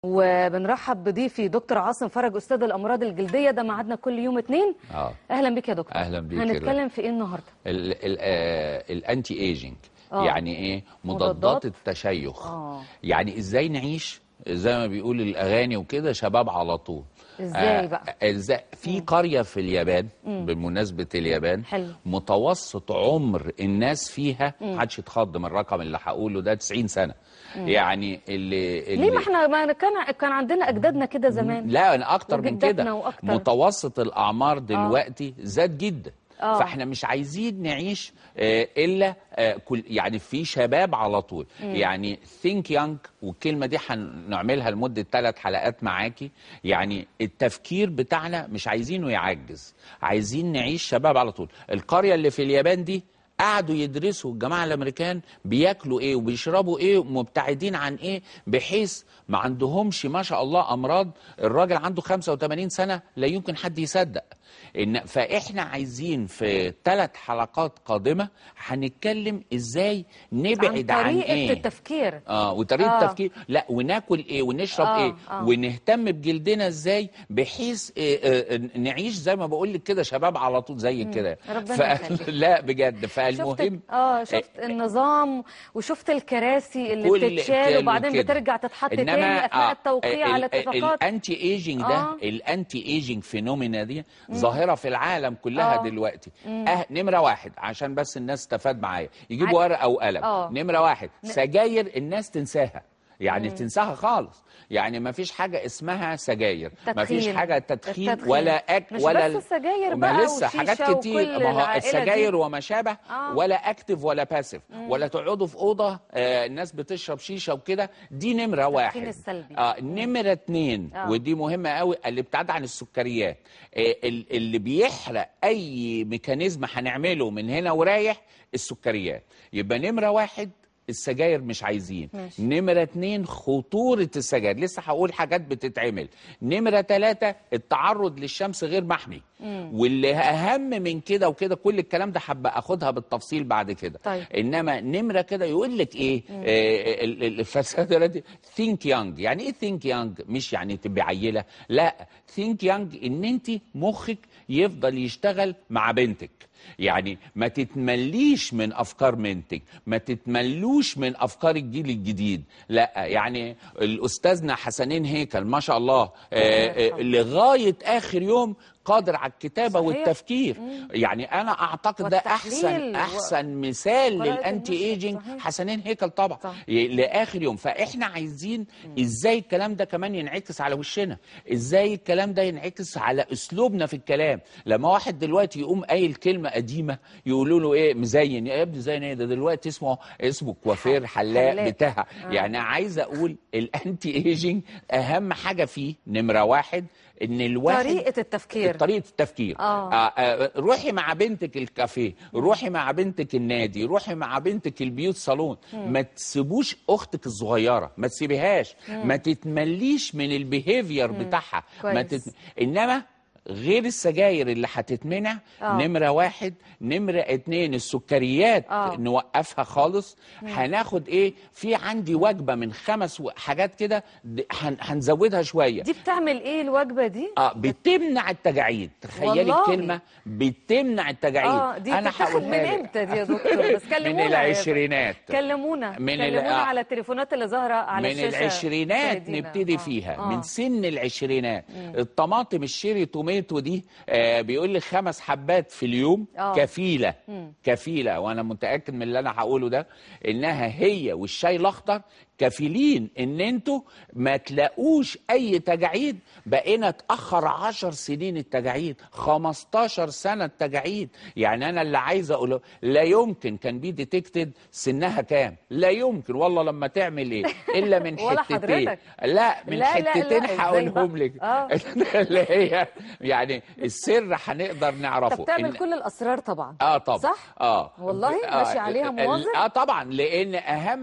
وبنرحب بضيفي دكتور عاصم فرج، استاذ الامراض الجلدية. ده ميعادنا كل يوم اثنين. اهلا بك يا دكتور. اهلا بيك. هنتكلم في ايه النهارده؟ ال anti aging. يعني ايه؟ مضادات التشيخ. يعني ازاي نعيش زي ما بيقول الاغاني وكده شباب على طول. ازاي بقى؟ ازاي؟ في قرية في اليابان، بمناسبة اليابان، حلو. متوسط عمر الناس فيها، محدش يتخض من الرقم اللي هقوله ده، 90 سنة. يعني اللي ليه ما احنا ما كان عندنا اجدادنا كده زمان؟ لا، انا اكتر من كده. متوسط الاعمار دلوقتي زاد جدا. فاحنا مش عايزين نعيش الا كل، يعني في شباب على طول. يعني think young، والكلمة دي هنعملها لمدة 3 حلقات معاكي. يعني التفكير بتاعنا مش عايزينه يعجز، عايزين نعيش شباب على طول. القرية اللي في اليابان دي قعدوا يدرسوا الجماعة الامريكان بياكلوا ايه وبيشربوا ايه ومبتعدين عن ايه، بحيث ما عندهمش ما شاء الله امراض. الراجل عنده 85 سنة، لا يمكن حد يصدق. ان فاحنا عايزين في 3 حلقات قادمة هنتكلم ازاي نبعد عن طريقه ايه، التفكير وطريقه التفكير، لا وناكل ايه ونشرب ايه ونهتم بجلدنا ازاي، بحيث إيه نعيش زي ما بقول لك كده شباب على طول زي كده. لا بجد. فالمهم شفت النظام وشفت الكراسي اللي بتتشال وبعدين بترجع تتحط تاني اثناء التوقيع على اتفاقات. ال anti aging ده، ال anti aging phenomena دي ظاهره في العالم كلها دلوقتي. نمره 1 عشان بس الناس تستفاد معايا، يجيبوا ورقة وقلم. نمره 1، سجاير الناس تنساها، يعني تنساها خالص. يعني ما فيش حاجة اسمها سجاير، ما فيش حاجة تدخين ولا اكل ولا مش بس السجاير بقى، لسه حاجات كتير. ما هو السجاير وما شابه، ولا active ولا passive، ولا تقعدوا في اوضة الناس بتشرب شيشة وكده. دي نمره 1. السلبي. نمره 2، ودي مهمة قوي، الابتعاد عن السكريات. اللي بيحرق اي mechanism هنعمله من هنا ورايح السكريات. يبقى نمره 1 السجاير مش عايزين. ماشي. نمرة 2 خطورة السجاير، لسه هقول حاجات بتتعمل. نمرة 3 التعرض للشمس غير محمي. واللي أهم من كده وكده، كل الكلام ده حابة أخدها بالتفصيل بعد كده. طيب. إنما نمرة كده يقول لك إيه، الفلسفة think young. يعني إيه think young؟ مش يعني تبقي عيلة، لا، think young إن أنت مخك يفضل يشتغل مع بنتك. يعني ما تتمليش من أفكار بنتك، ما تتملوش من أفكار الجيل الجديد. لا، يعني الأستاذنا حسنين هيكل ما شاء الله لغاية آخر يوم قادر على الكتابة. صحيح. والتفكير. يعني أنا أعتقد ده أحسن مثال لل anti aging، حسنين هيكل طبعا. صح. لآخر يوم. فإحنا عايزين إزاي الكلام ده كمان ينعكس على وشنا، إزاي الكلام ده ينعكس على أسلوبنا في الكلام. لما واحد دلوقتي يقوم قايل كلمة قديمة يقولوا له إيه، مزين يا ابني، زين إيه ده دلوقتي، اسمه كوافير، حلاق بتاع. يعني عايز أقول ال anti aging أهم حاجة فيه نمرة 1 ان الواحد طريقه التفكير، طريقه التفكير. روحي مع بنتك الكافيه، روحي مع بنتك النادي، روحي مع بنتك ال beauty salon. ما تسيبوش اختك الصغيرة، ما تسيبيهاش، ما تتمليش من ال behavior بتاعها. ما انما غير السجاير اللي هتتمنع، نمرة 1. نمرة 2 السكريات نوقفها خالص. هناخد ايه؟ في عندي وجبة من 5 حاجات كده هنزودها شوية. دي بتعمل ايه الوجبة دي؟ بتمنع التجاعيد. تخيلي الكلمة، بتمنع التجاعيد. دي انا هقولها من امتى دي يا دكتور؟ بس كلمونا من العشرينات. كلمونا على التليفونات اللي ظاهرة على الشاشة. من العشرينات نبتدي فيها، من سن العشرينات. الطماطم ال cherry tomato دي بيقول لي 5 حبات في اليوم. كفيلة. كفيلة، وانا متأكد من اللي انا هقوله ده، انها هي والشاي الاخضر كفيلين ان انتوا ما تلاقوش اي تجاعيد. بقينا اتأخر 10 سنين التجاعيد، 15 سنة التجاعيد. يعني انا اللي عايز اقوله، لا يمكن كان be detected سنها كام، لا يمكن والله لما تعمل ايه الا من حتتين. لا، من حتتين هقولهم لك. اللي هي يعني السر هنقدر نعرفه. طب تعمل كل الاسرار طبعا. طبعا. صح؟ والله ماشي عليها مواظب. طبعا، لان اهم